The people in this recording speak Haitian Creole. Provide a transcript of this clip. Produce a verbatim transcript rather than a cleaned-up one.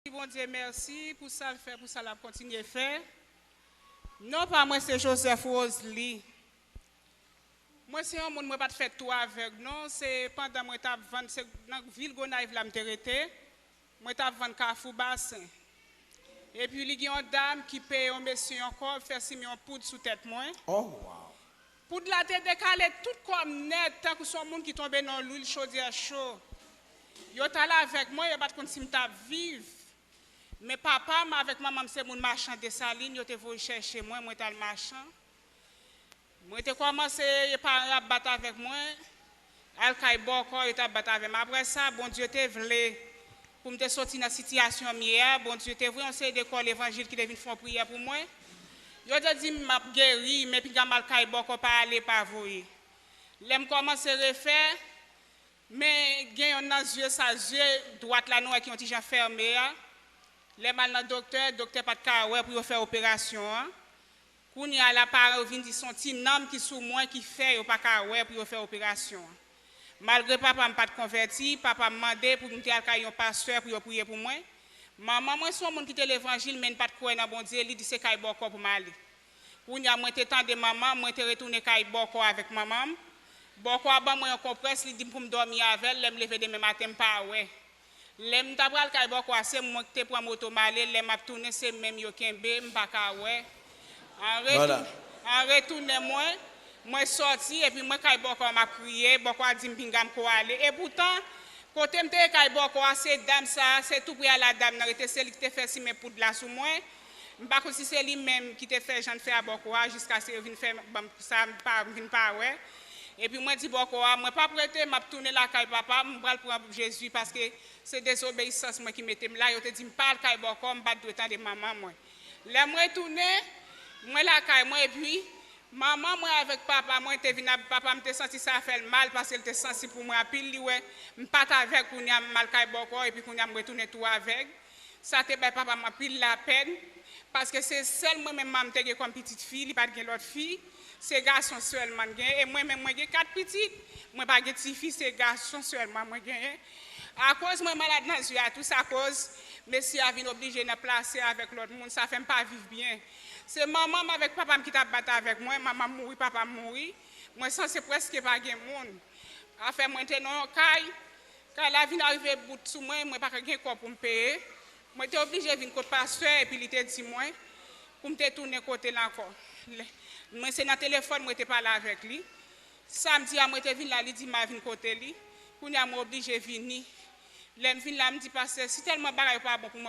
Di Bondye mèsi pou sa l fè, pou sa l ap kontinye fè. Non pa mwen se Joseph Roselie. Mwen se yon moun, mwen pa t fèt tou avèg non, se pandan mwen t ap vann, se nan vil Gonayiv la m te rete, mwen t ap vann Kafou Basen. Epi li gen yon dam ki peye yon mesye yon kòb, fè simen yon poud sou tèt mwen. Oh, wow. Poud la te dekale tout kò m nèt, tankou se yon moun ki tonbe nan lwil chodyè cho. Yo t al avèk mwen, yo pa t konn si m t ap viv. Men papa m avèk manman m se moun Machan Desalin, yo te voye chèche mwen, mwen t al Machan. Mwen te kòmanse, paran yo ap bat avèk mwen, al kay bòkò, yo t ap bat avè m. Apre sa, Bondye te vle pou m te soti nan sitiyasyon m ye a, Bondye te voye yon seri de kò levanjil ki te vin fè yon priyè pou mwen. Yo te di m m ap geri, men piga m al kay bòkò, pa ale, pa voye. Lè m kòmanse refè, men gen yonn nan zye sa, zye dwat la nou wè ki yon ti jan fèmen an. Lè m al nan doktè, doktè pa t ka wè pou yo fè operasyon an. Kounye a la, paran yo vin di se yon ti nanm ki sou mwen ki fè yo pa ka wè pou yo fè operasyon an. Malgre papa m pa t konvèti, papa m mande pou m te al kay yon pastè pou yo priye pou mwen. Manman mwen se yon moun ki te levanjil, men li pa t kwè nan Bondye, li di se kay bòkò pou m ale. Kounye a, mwen te tande manman m, mwen te retounen kay bòkò avèk manman m. Bòkò a ban mwen yon konprès, li di m pou m dòmi avè l, lè m leve demen maten, m pa wè. Lè m ta pral kay bòkò a, se mwen ki te pran moto m ale, lè m ap tounen, se men m yo kenbe, m pa ka wè. An retou-, an retounen mwen, mwen sòti, epi mwen kay bòkò a, m ap kriye, bòkò a di m pinga m ko ale. Epoutan, kote m te ye kay bòkò a, se dam sa, se tou pre a la dam nan rete, se li ki te fè simen poud la sou mwen. M pa konn si se li menm ki te fè jan l fè a bòkò a, jiskaske yo vin fè ban m sa, m pa, m vin pa wè. Epi mwen di bòkò a, mwen p ap rete, m ap tounen lakay papa m, m pral pran Jezi, paske se dezobeyisans mwen ki mete m la. Yo te di m pa al kay bòkò, m pa t dwe tande manman mwen. Lè m retounen, mwen lakay mwen, epi manman mwen avèk papa mwen te vin ap, papa m te santi sa fè l mal, paske l te sansib pou mwen anpil, li wè m pa t avèg, kounye a m al kay bòkò, epi kounye a m retounen tou avèg. Sa te bay papa m anpil lapèn, paske se sèl mwen menm manman m te gen kòm pitit fi, li pa t gen lòt fi, se gason sèlman l genyen, e mwen menm mwen gen kat pitit, mwen pa gen tifi, se gason sèlman mwen genyen. Akoz mwen malad nan zye a tou, sa koz mesye a vin oblije nan plase avèk lòt moun, sa fè m pa viv byen. Se manman m avèk papa m ki t ap bat avèk mwen, manman m mouri, papa m mouri, mwen sanse prèske pa gen moun. Afè mwen te nan yon kay, kay la vin arive bout sou mwen, mwen pa ka gen kòb pou m peye. Mwen te oblije vin kot pastè, epi li te di mwen pou m te tounen kote l ankò. Lè, mwen se nan telefòn mwen te pale avèk li. Samdi a mwen te vin la, li di m a vin kote li. Kounye a mwen oblije vini. Lè m vin la, m di pastè, si tèlman bagay yo pa bon pou mwen,